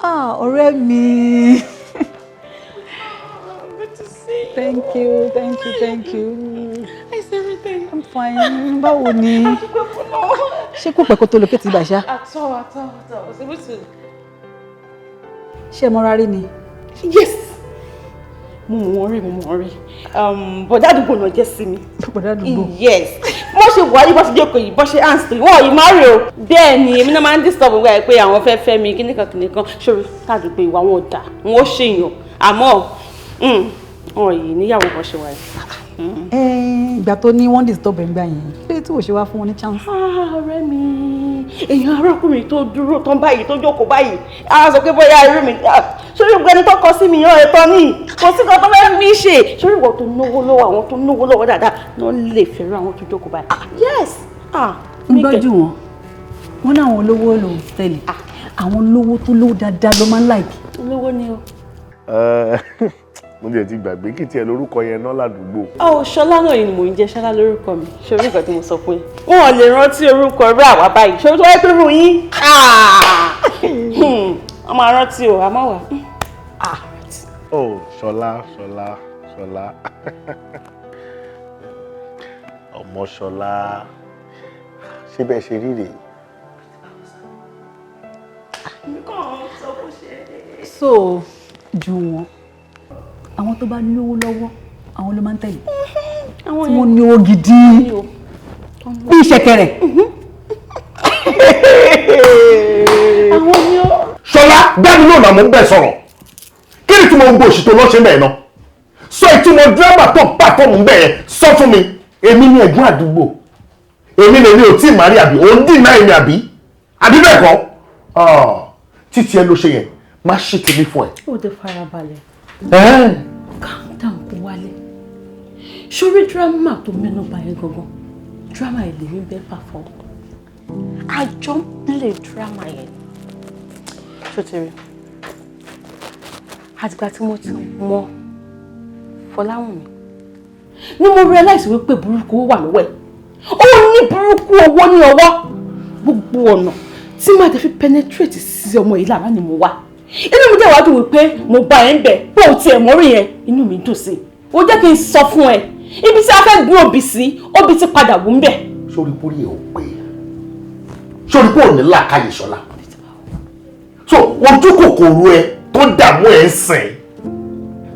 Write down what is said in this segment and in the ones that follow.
Ah, ọ̀rẹ́ mi. Good to see you. Thank you, thank you, thank you. How's everything? I'm fine. Báwo ni? Ṣé kò pẹ́ kó tó locate ibà ṣá? At all, at all, at all. I was able to. Ṣé ẹ mọ́ra rí ni? Yes! Mo mọ̀ wọ́n rí, mo mọ̀ wọ́n rí. Bọ̀dá àdúgbò náà jẹ́ sí mi. Bọ̀dá àdúgbò. Yes. Bó ṣe wà yìí, bó ṣe jókòó yìí, bó ṣe hands tó yìí, wọ́n yìí má rí o. Bẹ́ẹ̀ ni, èmi náà máa ń disturb wíwá pé àwọn fẹ́ fẹ́ mi, kíníkan kíníkan. Ṣòro káàdùn pé ìwà wọn ò dáa, wọn ó ṣèyàn. Àmọ́, wọn yìí níyàwó bó ṣe wà yìí. Ìgbà tó ní wọ́n disturb ẹ̀ ń gbà yẹn. Kí ló tí ò ṣe wá fún wọn ní chance? Ah, ọ̀rẹ́ mi, èèyàn arákùnrin tó dúró tán báyìí, tó jókòó báyìí, á sọ pé bóyá irú mi sórí gbogbo ẹni tó kọ sí mi yan ẹ̀tọ́ ní kò sí kan tó fẹ́ fi mí ṣe. Sórí ìwọ tó náwó lọ́wọ́, àwọn tó náwó lọ́wọ́ dáadáa náà lè fẹ́ràn àwọn tó jókòó báyìí. Yes, ah. Ń gbọ́jú wọn. Wọ́n ní àwọn olówó ló ń tẹ̀lé. Àwọn olówó tó lówó dáadáa ló máa ń like. Olówó ni o. Mo tiẹ̀ ti gbàgbé kí tiẹ̀ lórúkọ yẹn náà ládùúgbò. Ọ Ṣọlá náà ni mò ń jẹ́. Ṣọlá lórúkọ mi. Ṣorí nǹkan tí mo sọ fún yín, wọn ò lè rántí orúkọ rẹ àwa báyìí. Ṣorí tó wáyé pé rú yín, wọ́n máa rántí o, àmọ́ wà. Oh, Ṣọlá, Ṣọlá, Ṣọlá, ọmọ Ṣọlá, ṣé bẹ́ẹ̀ ṣe rí rèé? Èmi kàn sọ bó ṣe. So, ju wọn. Àwọn tó bá lówó lọ́wọ́, àwọn ló máa ń tẹ̀lé. Àwọn Tí wọ́n ní owó gidi. Ní o. Bí ìṣẹ̀kẹ̀rẹ̀. Àwọn ni ó. Ṣọlá, dáni náà mò ń bẹ̀ sọ̀rọ̀. Kí ni ìtumọ̀ gbogbo òṣì tó lọ́ ṣe bẹ́ẹ̀ náà? Sọ ìtumọ̀ dírámà tó pàfọ́ọ̀mù ń bẹ̀ yẹn, sọ fún mi. Èmi ni ẹ̀gbọ́n àdúgbò. Èmi lèmi ò tí ì marry, àbí? Òun dì náà èmi, àbí? Àbí bẹ́ẹ̀ kọ́? Títí ẹ ló ṣe yẹn, má ṣe tèmi fún ẹ. Ó dé, farabalẹ̀. Ẹ́ẹ̀. Calm down, kó wálé. Sórí drama tó mẹ́nu bà yẹn gangan, drama yẹn lèmi bẹ́ẹ̀ perform. Àjọ ń play drama yẹn. Ṣó ti rí? Àtìgbà tí mo ti mọ Fọláwùnmí ni mo realize wípé burúkú owó wà lọ́wọ́ ẹ̀. Ó ní burúkú owó ní ọwọ́. Gbogbo ọ̀nà tí màá tẹ fi penetrate sí ọmọ yìí lára ni mo wá. Inú mi dẹ̀ wá dùn wípé mo bá ẹ̀ ń bẹ̀ pé o tiẹ̀ mọ́rí yẹn. Inú mi dùn sí i. Ó jẹ́ kí n sọ fún ẹ, ibi tí a fẹ́ gbé obì sí, obì ti padà wù ń bẹ̀. Sórí pórí ẹ̀ ò pé, sórí pé ò ní làákàyè, Ṣọlá. So ojú kòkòrò ẹ tó dààmú ẹ ń sìn,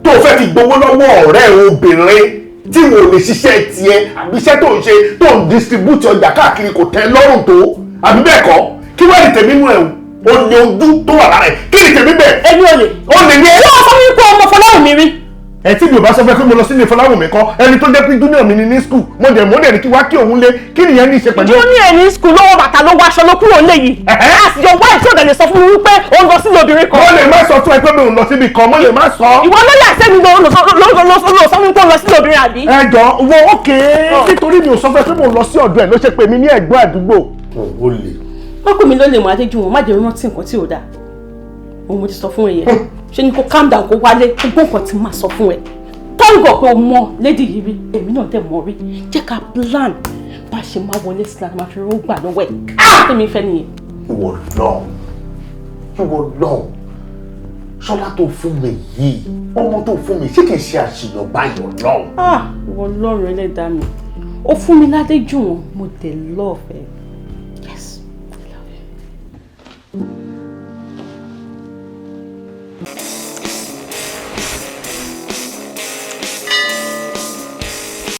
tó o fẹ́ fi gbowó lọ́wọ́ ọ̀rẹ́ ẹ obìnrin tí wò lè ṣiṣẹ́ tiẹ̀, àbí iṣẹ́ tó ń ṣe, tó ń distribute ọjà káàkiri, kò tẹ́ lọ́rùn tó, àbí bẹ́ẹ̀ kọ́? Kí wàá ní tèmi nú ẹ̀ o? Ó ní ojú tó wà lára ẹ̀. Kí ni tèmi bẹ́ẹ̀? Èmi ò lè. Ó lè ní ẹ. Wọ́n sọ wípé ọmọ Fọláwùnmí rí. Ẹ tí mi ò bá sọ fẹ́ pé mo lọ sílé Fọláwùnmí kọ́, ẹni tó jẹ́ pé junior mi ni ní school, mo dẹ̀ ní kí wá kí òun lé. Kí nìyẹn ní í ṣe pẹ̀lú? Junior ní school, lọ́wọ́ bàtà ló wáṣọ ló kúrò lé yìí. As your wife, tí ò dẹ̀ lè sọ fún mi wípé òun lọ sílé obìnrin kan? Mo lè má sọ fún ẹ pé mi ò lọ síbi kan, mo lè má sọ. Ìwọ ló yà sẹ́mi ló ló sọ fún mi pé òun lọ sílé obìnrin, àbí? Ẹ jọ wo, ókè, nítorí mi ò sọ fún ẹ pé mo lọ sí ọ̀dọ̀ ẹ ló ṣe pé mi ní ẹ̀gbọ́n àdúgbò. Ó lè. Má pè mí ló lè mọ Adéjúwọ̀n, má jẹ́ rántí nǹkan tí ò dáa. Òun mo ti sọ fún ẹ yẹn. Ṣé ni kó calm down, kó wálé, kó gbọ́ nǹkan tí màá sọ fún ẹ. Thank God pé o mọ lady yìí rí, èmi náà dẹ̀ mọ̀ rí. Jẹ́ ká plan bá ṣe máa wọlé sí láti máa fi rówó gbà lọ́wọ́ ẹ̀. Tèmi fẹ́ nìyẹn. Ìwọ lọ, ìwọ lọ, Ṣọlá tó fún mi yìí, ọmọ tó fún mi, ṣé kìí ṣe àṣìyàn báyọ̀ lọ́hùn? Ah, ìwọ Ọlọ́run ẹlẹ́dàá mi, ó fún mi ládéjúwọ̀n, mo dẹ̀ love ẹ̀.